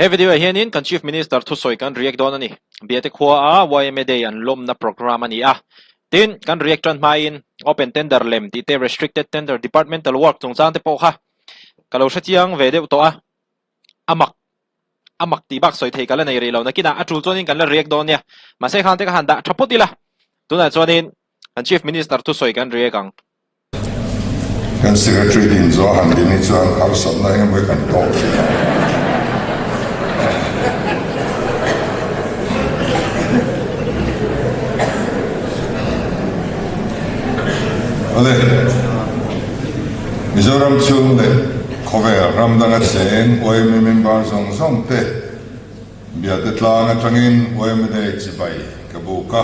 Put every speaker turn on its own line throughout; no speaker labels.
He video ah hianin kan Chief Minister thusawi kan react dawn a ni. Biate khua a yma Day an lawmna programme a ni a. Tin, kan react tan hmain Open Tender lem tih te Restricted Tender Departmental Work chungchang te pawh kha ka lo hrechiang ve deuh tawh a. A mak a mak tih bak sawi thei ka la nei rih lo. Nakinah a tul chuanin kan la react dawn nia. Mahse khang te ka han dah tha phawt ila. Tunah chuanin kan Chief Minister thusawi kan react ang.
Kan Secretary din zawh han din hi chuan harsatna eng emaw hi kan tawk thin a. Awle, Mizoram chhung leh khawvel ram danga cheng yma member zawng zawng te biate tlang atangin yma Day chibai ka buk a.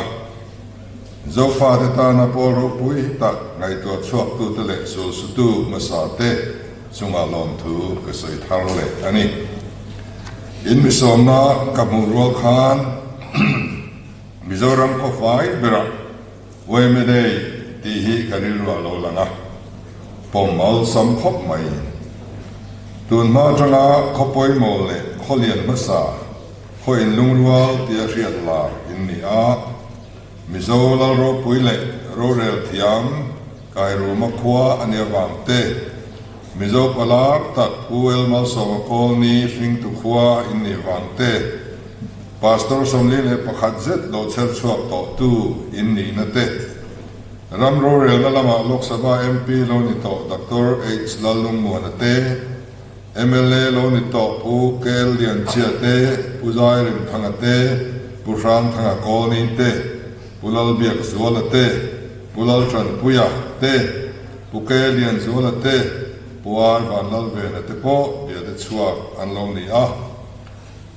Zofate tana pawl ropui tak ngaihtuah chhuaktute leh sulsutu hmasate chunga lawmthu ka sawi thar leh a ni. In misawmna ka hmuh rual khan Mizoram khawfai berah yma Day tih hi ka rilru a lo lang a, pawm awlsam khawp mai. Tun hma atanga khaw pawimawh leh khaw lian hmasa Khaw inlungrual tia hriat lar in ni a, Mizo lal ropui leh rorel thiam Kairuma khua a nia vang te, Mizo palar tak Pu El Malsawma Kawlni hringtu khua in nih vang te, Pastor 41 zet lo chher chhuak tawhtu in nihna te, ram rorelna lamah Lok Sabha MP lo ni tawh Doctor H Lallungmuana te, Mla lo ni tawh Pu Kel Lianchia te, Pu Zai Rimthanga te, Pu Hrangthanga Kawlni te, Pu Lalbiak Zuala te, Pu Laltanpuia te, Pu Ke Lianzuala te, Pu Ar Vanlalvena te pawh biate chhuak an lo ni a.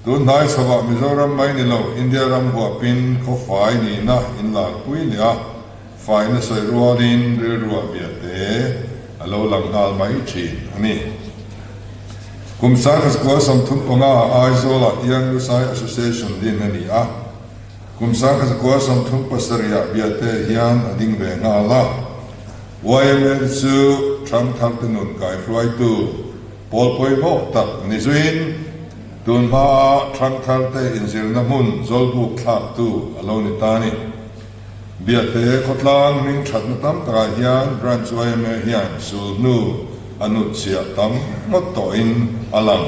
Tun hnai chhovah Mizoram mai ni lo India ram huapin khawfai nihna inlarpui leh a, Faina sawi rualin rilruah biate a lo lang nghal mai thin a ni. Kum 1935 Aizawlah Young Lusai Association din a ni a, kum 1937 biate hian a ding ve nghal a. YMA te chu Thangtharte nun kaihruaitu pawl pawimawh tak ni zuiin tun hmaa Thangtharte inzirna hmun zawlbuk thlaktu a lo ni ta a ni. Biate khawtlang hming thatna tam takah hian Branch yma hian sulhnu a nut chhiah tam ngawt tawhin a lang.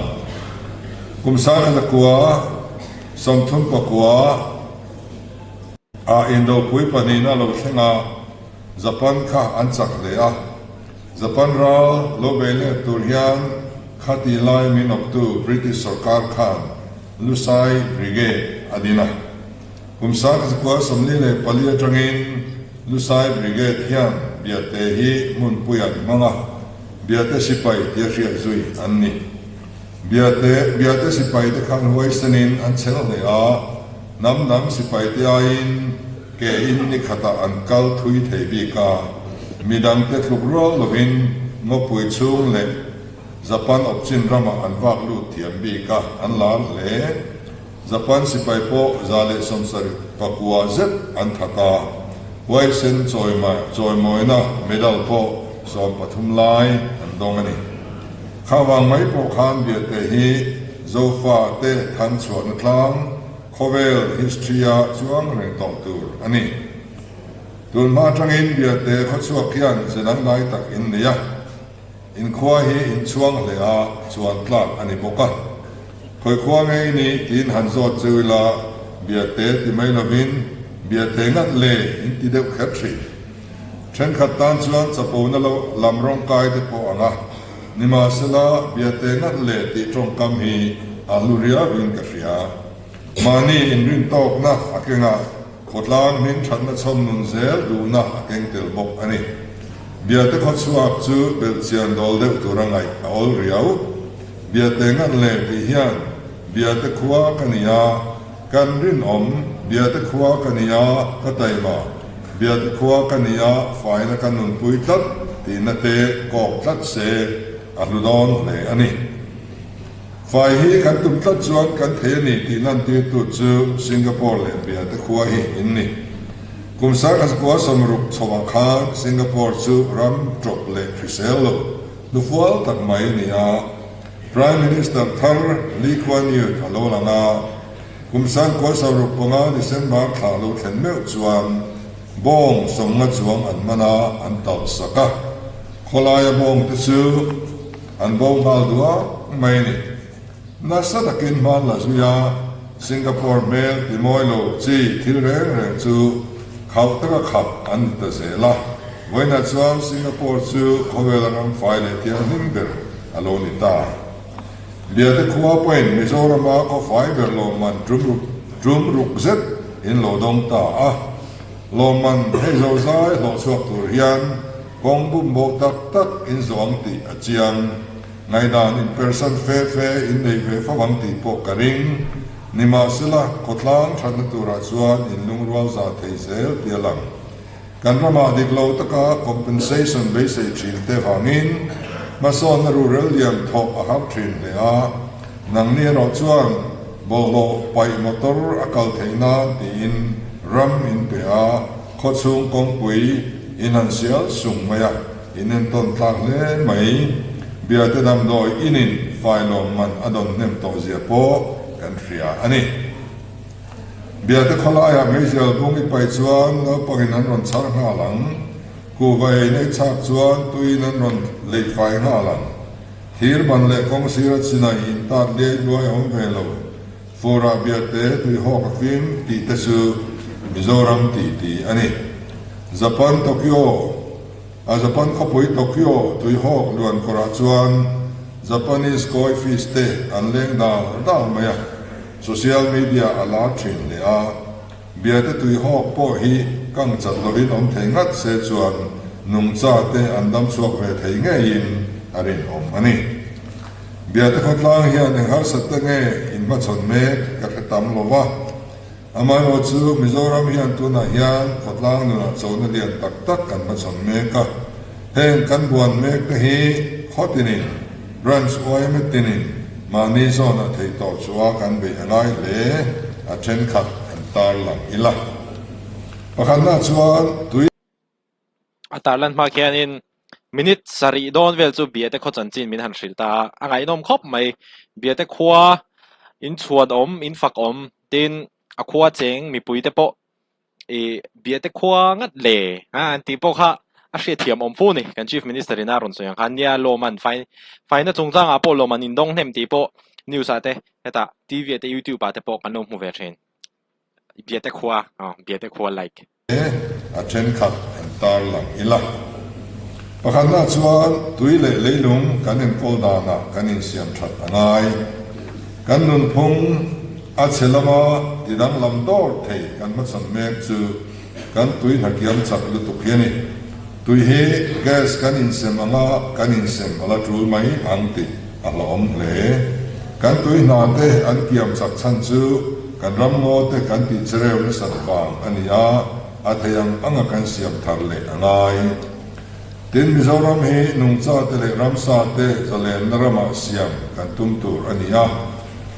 Kum 1939 ah Indopui pahnihna lo thleng a, Japan kha an chak hle a. Japan ral lo bei let tur hian khati lai min awptu British sorkar khan Lusai Brigade a din a. Kum 1944 atangin Lusai Brigade hian Biate hi hmunpui an hmang a, Biate sipai tia hriat zui an ni. Biate Biate sipai te khan huaisenin an chhel hle a, hnam dang sipai te aiin ke in ni khatah an kal thui thei bik a, midang te tluk rual lovin ngawpui chhung leh Japan awpchin ramah an vak lut thiam bik a, an lar hle. Japan sipai pawh 179 zet an that a, huaisen chawimawina medal pawh 13 lai an dawng a ni. Kha vang mai pawh khan Biate hi Zofa te than chhuahna tlang khawvel history-a chuang reng tawh tur a ni. Tun hma atangin Biate khawchhuak hian ze dangdai tak in nei a. Inkhua hi inchhuang hle a, chuan tlak a ni bawk a. Khawi khua ngei ni tiin han zawt cheu ila, Biate ti mai lovin Biate ngat le in ti deuh kher thin. Thenkhat tan chuan chapona lo lam rawngkai te pawh ang a, nimahsela Biate ngat le tih tawngkam hi a hlu riauin ka hria. Mahni inrintawkna a keng a. Khawtlang hming thatna chhawm nun zel duhna a keng tel bawk a ni. Biate khawchhuak chu belhchian dawl deuh tura ngaih a awl riau. Biate ngan leh tih hian Biate khua ka ni a, kan rinawm, Biate khua ka ni a, ka taima, Biate khua ka ni a, faina ka nunpui tlat tihna te kawk tlat se a hlu dawn hle a ni. Fai hi kan tum tlat chuan kan thei a ni tih lantirtu chu Singapore leh Biate khua hi in ni. Kum 1960 chhoah khan Singapore chu ram tawp leh hrisel lo hnufual tak mai a ni a. Prime Minister thar Lee Kuan Yew a lo lang a, kum 1965 December thla lo thlen meuh chuan bawng 50 chuang an man a, an talh sak a. Khawlaia bawngte chu an bo nghal duak mai a ni. Nasa takin hman la zui a, Singapore hmel ti mawi lo chi thil reng reng chu khauh taka khap an ni ta zel a. Vawiinah chuan Singapore chu khawvela ram fai leh thianghlim ber a lo ni ta. Biate khua pawhin Mizorama khaw fai ber lawmman tum ruk zet in lo dawng ta a. Lawmman hei zozai hlawh chhuak tur hian kawng bumboh tak tak in zawng tih a chiang. Ngaihdan inpersan fe fe in nei ve fo ang tih pawh ka ring. Nimahsela, khawtlang thatna turah chuan in lungrual za thei zel tih a lang. Kan ramah dik lo taka compensation beisei thin te vangin hmasawnna rural lian thawk a har thin hle a, nangni erawh chuan bawlhhlawh paih motor a kal theih nan tiin ram in pe a, khawchhung kawngpui in han sial sung mai a. In entawn tlak hle mai. Biate damdawi inin fai lawm man a dawn hnem tawh zia pawh kan hria a ni. Biate khawlaiah meizial bung i pai chuan naupangin an rawn chhar nghal ang. Kuhva ei nei chhak chuan tuiin an rawn lei fai nghal ang. Thir ban leh kawng sira chinai in tat liai luai a awm ve lo. Furah Biate tuihawk a fim tih te chu Mizoram titi a ni. Japan Tokyo. A Japan khawpui Tokyo tuihawk luan kawrah chuan Japanese koi fish te an leng dal dal mai a, social media a lar thin hle a. Biate tuihawk pawh hi kang chat lovin awm thei ngat se chuan nungcha te an dam chhuak ve thei ngeiin a rinawm a ni. Biate khawtlang hian eng harsat te nge inhmachhawn mek ka hre tam lo va. Amaherawh chu Mizoram hian tunah hian khawtlang nunah chona lian tak tak kan hmachhawn mek a. Heng kan buan mek te hi khaw tinin, branch yma tinin mahni zawnah theih tawh chua kan beih a ngai hle a thenkhat kan tarlang ila. Pakhatna chuan tui.
A tarlan hma khianin minute sarih dawn vel chu Biate khaw chanchin min han hrilh ta a, a ngaihnawm khawp mai. Biate khua in chhuan awm, in fak awm tin a khua cheng mipui te pawh ih Biate khua ngat le a an tih pawh kha a hriatthiam awm fu ni. Kan Chief Minister in a rawn sawi ang khan nia lawm an fai faina chungchangah pawh lawm an indawng hnem tih pawh news ah te hetah TV ah te YouTube ah te pawh kan lo hmu ve thin. Biate khua aw Biate khua like.
A thenkhat an tarlang ila. Pakhatna chuan tui leh leilung kan enkawl danah kan insiam that a ngai. Kan nunphung a chhe lama tidanglam dawr thei kan hmachhawn mek chu kan tui hnakiam chak lutuk hi a ni. Tui hi gas kan insem anga kan insem a la tul mai ang tih a hlauhawm hle. Kan tui hna te an kiam chak chhan chu kan ram ngaw te kan tih chereu nasat vang a ni a, a thei ang anga kan siam thar leh a ngai. Tin, Mizoram hi nungcha te leh ramsa te zalenna ramah siam kan tum tur a ni a,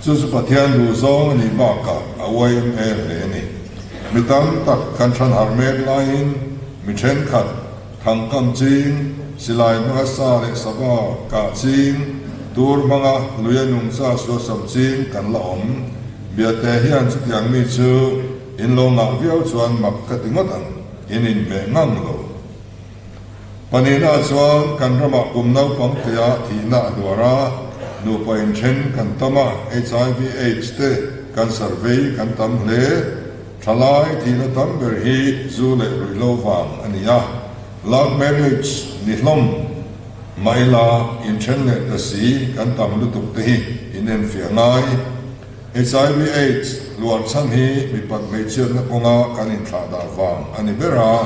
chu chu Pathian duhzawng a nih bakah a yma hle a ni. Mi tam tak kan than har mek laiin mi thenkhat thangkam ching, silai hmanga sa leh sava kah ching, tur hmanga luia nungcha suasam ching kan la awm. Biate hian chutiang mi chu in lo ngah viau chuan mak ka ti ngawt ang, in inhmeh ngang lo. Pahnihna chuan kan ramah kum naupang tia thihna a hluar a, nupa inthen kan tam a, HIV aids te cancer vei kan tam hle. Thalai thihna tam ber hi zu leh ruihhlo vang a ni a, love marriage ni hlawm mah ila inthen leh ta si kan tam lutuk te hi inenfiah ngai. Hiv aids hluar chhan hi mipat hmeichhiatna kawnga kan inthlah dah vang a ni ber a,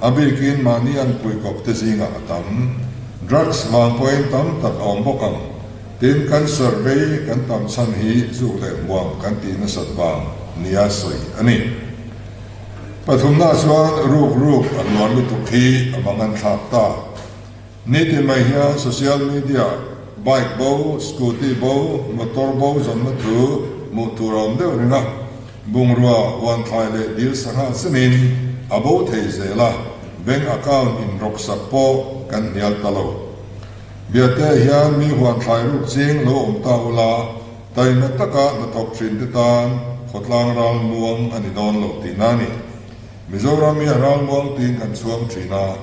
a bikin mahni an puikawp te zingah a tam. Drugs vang pawhin tam tak a awm bawk ang. Tin, cancer vei kan tam chhan hi zuk leh hmuam kan tih nasat vang nia sawi a ni. Pathumna chuan ruk ruk a hluar lutuk hi a mangan thlak ta. Nitin mai hian social media bike bo, scooty bo, motor bo zawnna thu hmuh tur a awm deuh reng a, bungrua, huanthlai leh dil sangha chenin a bo thei zel a, bank account in rawk sak pawh kan hnial ta lo. Biate hian mi huan thlai ruk ching lo awm ta ula, taima taka hnathawk thin te tan khawtlang ral muang a ni dawn lo tihna a ni. Mizoram hi a ral muang tiin kan chhuang thin a,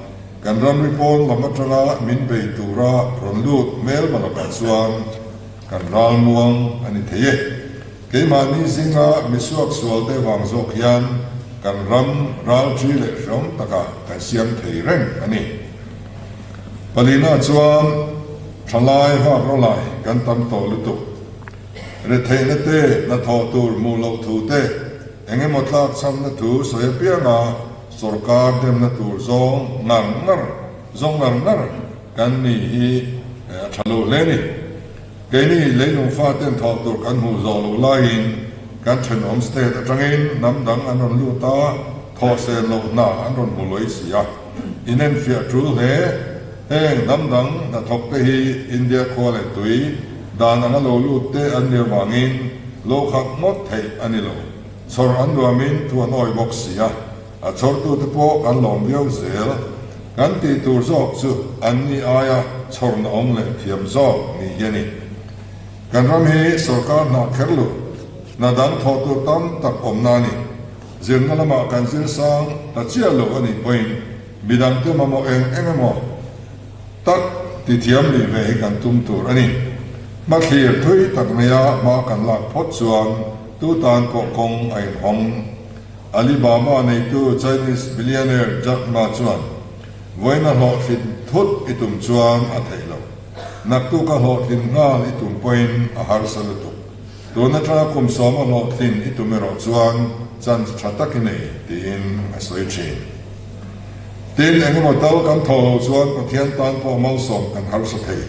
kan ramri pawn lam atanga min bei tura rawn lut hmelma lakah chuan kan ral muang a ni thei e. Keimahni zinga misuak sual te vang zawk hian kan ram ralṭi leh hreawm takah kan siam thei reng a ni. Palina chuan thalai vak rawlai kan tam tawh lutuk. Retheihna te, hnathawh tur hmuh loh thu te, eng emaw tlak chhamna thu sawi apianga sawrkar demna tur zawng ngar ngar zawng ngar ngar kan ni hi a tha lo hle a ni. Keini leilung faten thawh tur kan hmuh zawh loh laiin kan thenawm state atangin hnam dang an rawn lut a, thawh sel loh hna an rawn hmu lawih si a, inenfiah tul hle. Heng hnam dang hnathawk te hi India khua leh tui dan anga lo lut te an nih avangin lo khat ngawt theih a ni lo. Chhawr an nuamin thu an awi bawk si a. A chhawrtute pawh kan lawm viau zel. Kan tih tur zawk chu anni aia chhawrna awm leh thiam zawk ni hi a ni. Kan ram hi sorkar hna kher lo, hna dang thawh tur tam tak awmna a ni. Zirna lamah kan zir sang ta chiah lo a nih pawhin midangte mamawh eng eng emaw tak ti thiam nih ve hi kan tum tur a ni. Hmathlir thui tak maia hma kan lak phawt chuan tu tan pawh kawng a inhawng. Alibaba neitu Chinese billionaire Jack Ma chuan, Vawiina hlawhtlin thut i tum chuan a theih loh. Naktuka hlawhtlin nghal i tum pawhin a harsa lutuk. Tun atanga kum sawma hlawhtlin i tum erawh chuan chance tha tak i nei, tiin a sawi thin. Tin, engemaw tal kan thawh loh chuan Pathian tan pawh malsawm kan harsa thei.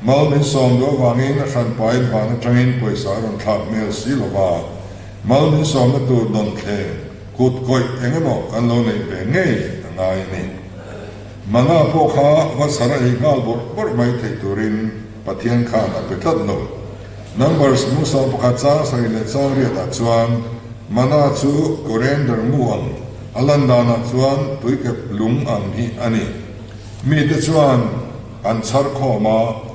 Mal min sawm duh avangin a hranpain van atangin pawisa a rawn thlak hmel si lova, Mal min sawmna tur dawn thleng kut kawih eng emaw kan lo neih ve ngei a ngai a ni. Mana pawh kha va chhar a ei nghal bawrh bawrh mai theih turin Pathian khan a pe tlat lo. Numbers Musa pakhat chang sarih leh chang riatah chuan Mana chu coriander mu ang a lan danah chuan tuikep lung ang hi a ni. Mite chuan an chhar khawm a.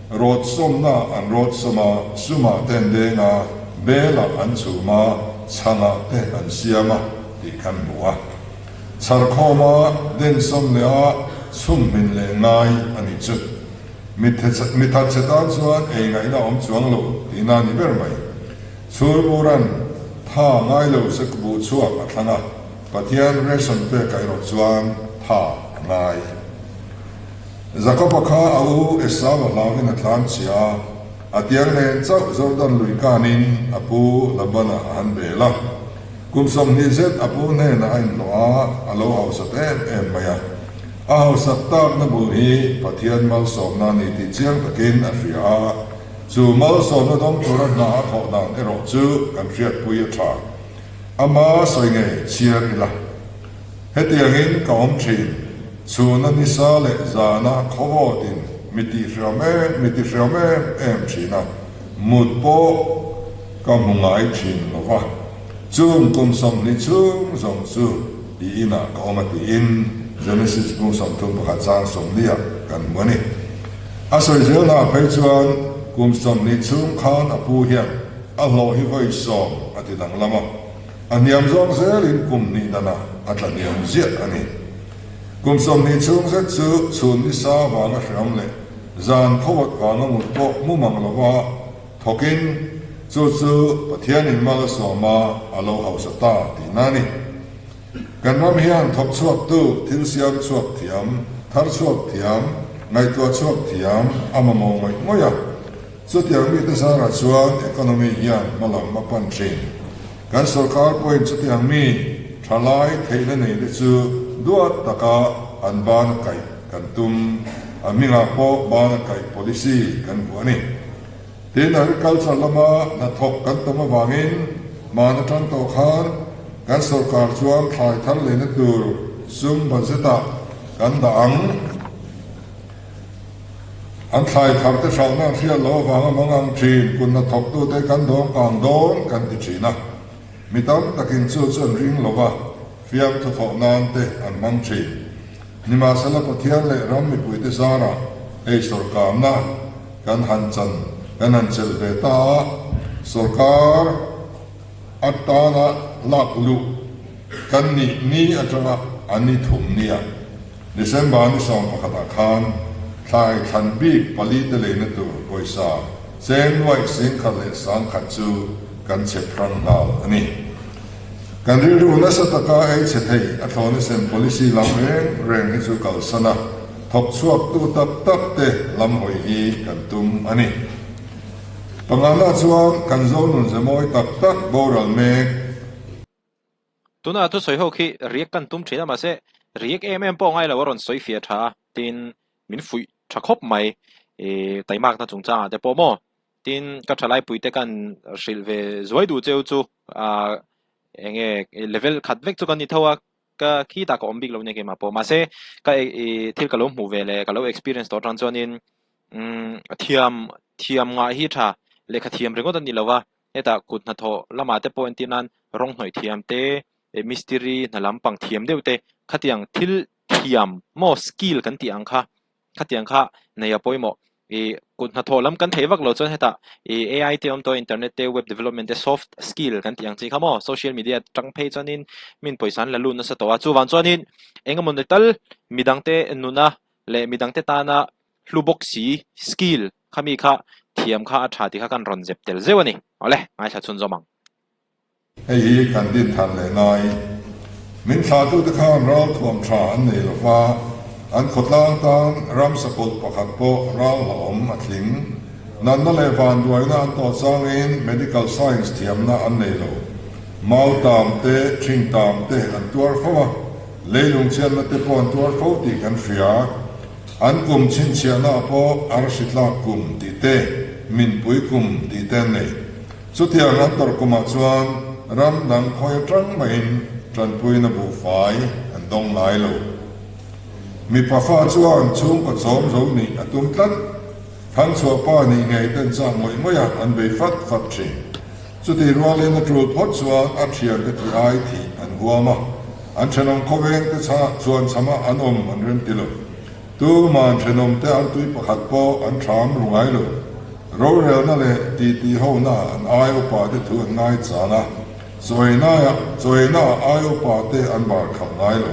Rawt sawmna an rawt sawm a, sumah te an deng a, belah an chhum a, chhangah te an siam a tih kan hmu a. Chharkhawma den sawm leh a chhum hmin leh ngai a nih chu. Mithatchhe tan chuan ei ngaihna awm chuang lo tihna a ni ber mai. Chhurburan tha ngai lo se buh chhuak a thlang a, Pathian ration pekah erawh chuan tha a ngai. Jakoba kha a u Esau a hlauin a tlan chhia a, a tiang nen chauh Jordan lui kanin a pu Labana a han bel a. Kum 20 zet a pu hnenah a inhlawh a, a lo hausat em em mai a. A hausak takna bul hi Pathian malsawmna a ni tih chiang takin a hria a, chu malsawmna dawng tura hna a thawh dan erawh chu kan hriatpui a tha. Ama sawi ngei chhiar ila. Hetiangin ka awm thin, chhuna nisa leh zana khawvawtin mi tihhriam em mi tihhriam em em thin a, mut pawh ka hmu ngai thin lo va, chung kum 20 chhung zawng chu i inah ka awm a tiin Genesis bung 31 chang 40 ah kan hmu a ni. A sawi zelnaah phei chuan kum 20 chhung khan a pu hian a hlawh hi vawi sawm a ti danglam a. A hniam zawng zelin kum hnih danah a tla hniam ziah a ni. Kum 20 chhung zet chu chhun nisa vanga hreawm leh zan khawawt vanga mut pawh mu mang lova thawkin chu chu Pathianin mal a sawm a, a lo hausa ta tihna a ni. Kan ram hian thawk chhuaktu, thil siam chhuak thiam, thar chhuak thiam, ngaihtuah chhuak thiam a mamawh ngawih ngawih a. Chutiang mite zarah chuan economy hian hmalam a pan thin. Kan sorkar pawhin chutiang mi thalai theihna neite chu duat taka an ban a kaih kan tum. A hmingah pawh ban a kaih policy kan hmu a ni. Tin, agriculture lama hnathawk kan tam avangin hman atang tawh khan kan sorkar chuan thlai thar lehna tur sum budget-ah kan dah ang. An thlai thar te hralhna an hriat loh avanga mang ang thin, kun hnathawktute kan dawng kang dawn kan ti thin a. Mi tam takin chu chu an ring lo va, fiamthu thawh nan te an hmang thin. Nimahsela Pathian leh ram mipuite zarah Hei sorkarna kan han chan kan han chelh ve ta a, sorkar atana lak luh kan nih ni atanga an ni thum nia December ni 11 ah khan thlai thlan bik pali te leina tur pawisa cheng nuaih 10,100 chu kan chhe phrang nghal a ni. Kan rilru nasa taka ei chhe thei a thlawna sem policy lam reng reng hi chu kalsan a, thawk chhuaktu tak tak te lam hawi hi kan tum a ni. Pangana chuan kan zo nun ze mawi tak tak boral mek.
Tuna thusawi ho khi riak kan tum thin a, mahse riak em em pawh ngai lo a rawn sawi fiah tha a, tin min fuih tha khawp mai ih taimakna chungchangah te pawh maw tin ka thalai puite kan hrilh ve zuai duh cheu chu ah eng nge level khat vek chu kan ni tho a ka khitah ka awm bik lo nia keimah pawh mahse ka ih thil ka lo hmuh ve leh ka lo experience tawh atang chuanin umm thiam thiam ngah hi tha lehkha thiam ringawt a ni lo va hetah kut hnathawh lamah te pawh entir nan rawng hnawih thiam te eh mistiri hna lampang thiam deuh te khatiang thil thiam maw skill kan tih ang kha Khatiang kha nei a pawimawh. Ih kut hnathawh lam kan theih vak lo chuan hetah ih AI te awm tawh internet te web development te soft skill kan tih ang chi kha maw social media atang phei chuanin min pawisa an la lut nasa tawh a chuvang chuanin eng emaw ni tal midangte nuna leh midangte tana hlu bawk si skill khami kha thiam kha a tha tih kha kan rawn zep tel zeuh a ni. Awle ngaithla chhunzawm ang.
Hei hi kan din than leh ngai. Min thlahtute khan ral thuam tha an nei lo va, an khawtlang tan ram sakawlh pakhat pawh ral hlauhawm a tling. Natna leh vanduaina an tawh changin medical science thiamna an nei lo. Mau tam te, ṭhing tam te an tuar fo a, leilung chhiatna te pawh an tuar fo tih kan hria. An kum chhinchhiahna pawh arsi tlak kum tih te, minpui kum tih te an nei. Chutiang an tawrh kumah chuan ram dang khawi atang mahin tanpuina buhfai an dawng ngai lo. Mipa fa chuan chhungkaw chawm zo nih a tum tlat. Thangchhuah pa nih ngei ten chak ngawih ngawih a an bei fat fat thin. Chutih rualin a tul phawt chuan a thiante thi ai thih an huam a, an thenawm khawveng te chuan chhama an awm an rem ti lo. Tuman thenawmte artui pakhat pawh an thlam ru ngai lo. Rorelna leh titi hona an ai upate thu an ngai chang a, chawinaah chawinaah ai upate an bar khalh ngai lo.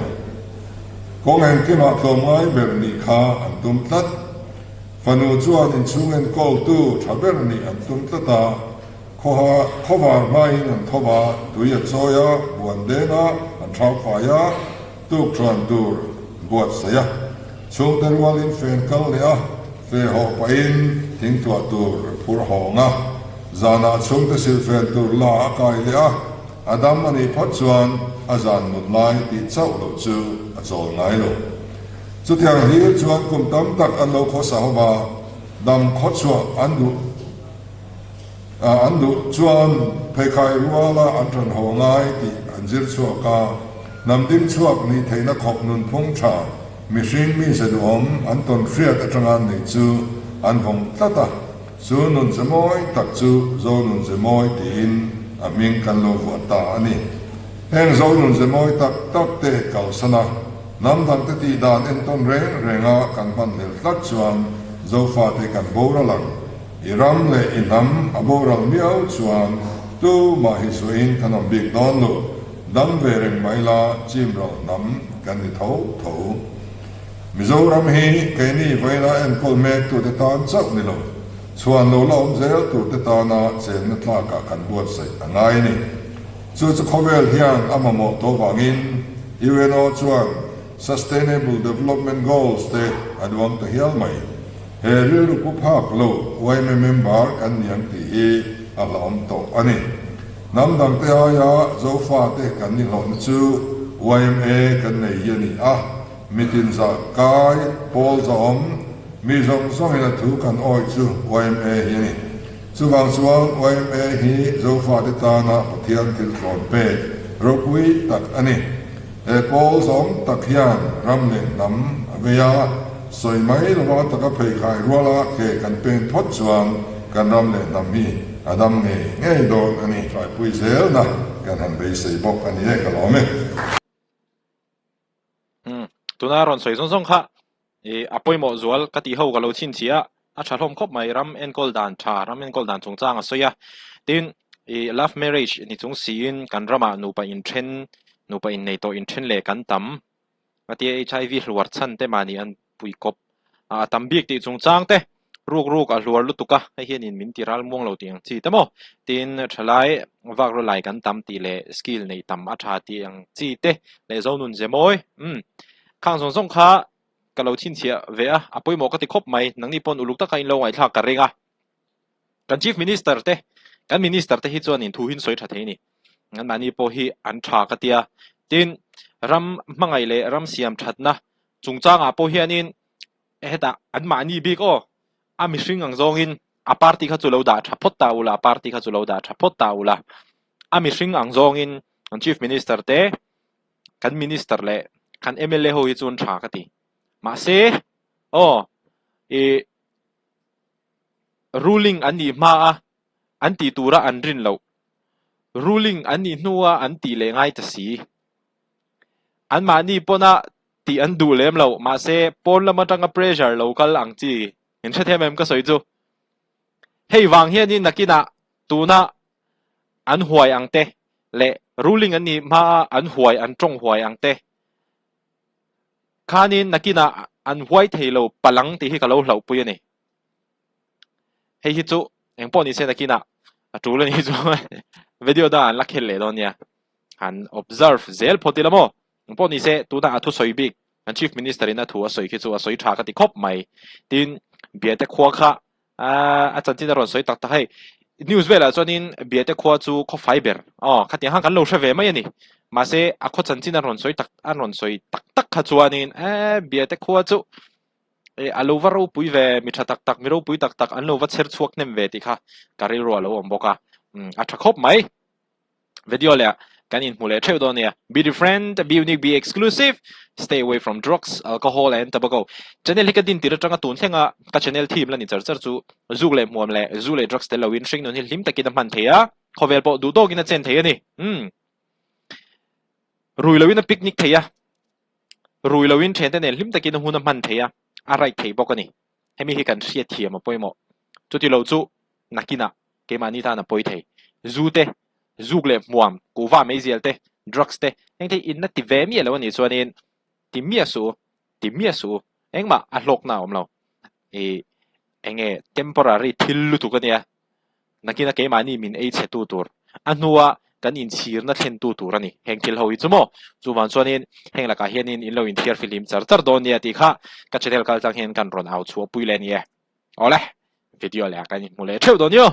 Kawng engkimah tlawmngai ber nih kha an tum tlat. Fanu chuan inchhung enkawltu tha ber nih an tum tlat a, khawha khawvar hmain an tho va, tui a chawi a, buan deng a, an thau fai a, Tuk chuan tur buatsaih a, chhungte rualin fen kal leh a, fe haw pahin thingtuah tur phur hawng a, zanah chhungte silhfen tur la a kai leh a, a dam a nih phawt chuan a zan mut lai tih chauh loh chu a chawl ngai lo. Chutiang hlir chuan kum tam tak an lo khawsa ho va, dam khawchhuah an duh. An duh chuan pheikhai ruala an ṭan haw ngai tih an zir chhuak a, hnam ding chhuak nih theihna khawp nunphung ṭha mihring mi ze duhawm an tawn hriat aṭanga nei chu an vawng tlat a, chu nun ze mawi tak chu Zo nun ze mawi tiin a hming kan lo vuah ta a ni. Heng Zo nun ze mawi tak tak te kalsan a, hnam dangte tih dan entawn reng renga kan hman hlel tlat chuan Zofate kan boral ang. I ram leh i hnam a boral miau chuan tu mah hi suahin kan awm bik dawn lo, dam ve reng mai la chim rauh hnam kan ni tho tho. Mizoram hi keini vawiina enkawl mek tute tan chauh ni lo, chhuan lo la awm zel turte tana chenna tlakah kan buatsaih a ngai a ni. Chu chu khawvel hian a mamawh tawh vangin UNO chuan Sustainable Development Goals te a duang ta hial mai. He rilru pu phak lo yma member kan ni ang tih hi a hlauhawm tawh a ni. Hnam dangte aia Zofate kan ni hlawhna chu yma kan nei hi a ni a, mitin zah kai, pawl zahawm, mi zawng zawngin a thu kan awih chu yma hi a ni. Chuvang chuan yma hi Zofate tana Pathian thil thlawn pek ropui tak a ni. He pawl zawng tak hian ram leh hnam a vei a, sawi mai lova taka pheikhai ruala ke kan pen phawt chuan kan ram leh hnam hi a dam ngei ngei dawn a ni. Tlaipui zelna kan han beisei bawk a ni e, ka lawm e.
Umm, tuna rawn sawi zawng zawng kha. I a pawimawh zual ka tih ho ka lo chhinchhiah a, a tha hlawm khawp mai ram enkawl dan tha, ram enkawl dan chungchang a sawi a. Tin, i love marriage ni chung siin kan ramah nupa inthen, nupa innei tawh inthen leh kan tam a tia HIV hluar chhan te mahni an pui kawp a tam bik tih chungchang te ruk ruk a hluar lutuk a, hei hianin min ti ral muang lo tih ang chi te maw? Tin, thalai vak rawlai lai kan tam tih leh skill neih tam a tha tih ang chi te leh Zonun ze mawi umm khang zawng zawng kha ka lo chhinchhiah ve a, a pawimawh ka ti khawp mai, nangni pawn uluk taka in lo ngaihthlak ka ring a. Kan Chief Minister te, kan Minister te hi chuanin thu hin sawi tha thei a ni. Anmahni pawh hi an tha ka tia. Tin, ram hmangaih leh ram siam thatna chungchangah pawh hianin hetah anmahni bik aw, a mihring ang zawngin a party kha chu lo dah tha phawt ta ula, a party kha chu lo dah tha phawt ta ula. A mihring ang zawngin kan Chief Minister te, kan Minister leh kan mla ho hi chu an tha ka ti. Mahse, aw, ih, Ruling an nih hma a an tih tura an rin loh. Ruling an nih hnua an tih leh ngai ta si. Anmahni pawna tih an duh lem loh, mahse pawn lam atanga pressure lo kal ang chi. In hrethiam em ka sawi chu? Hei vang hianin nakinah tuna an huai ang te leh ruling an nih hma a an huai an tawng huai ang te khanin nakinah an huai thei lo palang tih hi ka lo hlauhpui a ni. Hei hi chu eng pawh ni se nakinah a tul a nih chu video dangah an la khel leh dawn nia. Han observe zel phawt ila maw? Eng pawh ni se tunah a thusawi bik kan Chief Minister in a thu a sawi khi chu a sawi tha ka ti khawp mai. Tin, Biate khua kha a chanchin a rawn sawi tak tak hei. News velah chuanin Biate khua chu khaw fai ber aw khatiang khan kan lo hre ve mai a ni. Mahse a khaw chanchin an rawn sawi tak an rawn sawi tak tak kha chuanin e Biate khua chu E, a lo va ropui ve, mi tha tak tak, mi ropui tak tak an lo va chher chhuak hnem ve tih kha ka rilru a lo awm bawk a. Umm, a tha khawp mai. Video leh ah kan inhmu leh theuh dawn nia. Be different, be unique, be exclusive, stay away from drugs, alcohol and tobacco. Channel hi ka din tir atanga tun thlenga ka channel theme la ni char char chu zuk leh hmuam leh zu leh drugs tel loin hringnun hi hlim takin a hman thei a, khawvel pawh duh tawkin a chen thei a ni. Umm. Rui loin a picnic thei a. Rui loin thiante nen hlim takin a hun a hman thei a, a right thei bawk a ni. Hemi hi kan hriat thiam a pawimawh. Chuti lo chu nakinah keimahni tan a pawi thei. Zu te, zuk leh hmuam, kuhva meizial te, drugs te, heng te hi inna ti ve miah lo a nih chuanin ti miah suh u, ti miah suh u. Engmah a hlawkna a awm lo. Ih enge temporary thil lutuk a nia. Nakina keimahni min ei chhetu tur, a hnua kan inchhirna thlentu tur a ni. Heng thil ho hi chu maw? Chuvang chuanin heng lakah hianin in lo inthiar fihlim char char dawn nia tih kha ka channel kaltlang hian kan rawn au chhuahpui leh a ni e. Awle, video leh ah kan inhmu leh theuh dawn nia.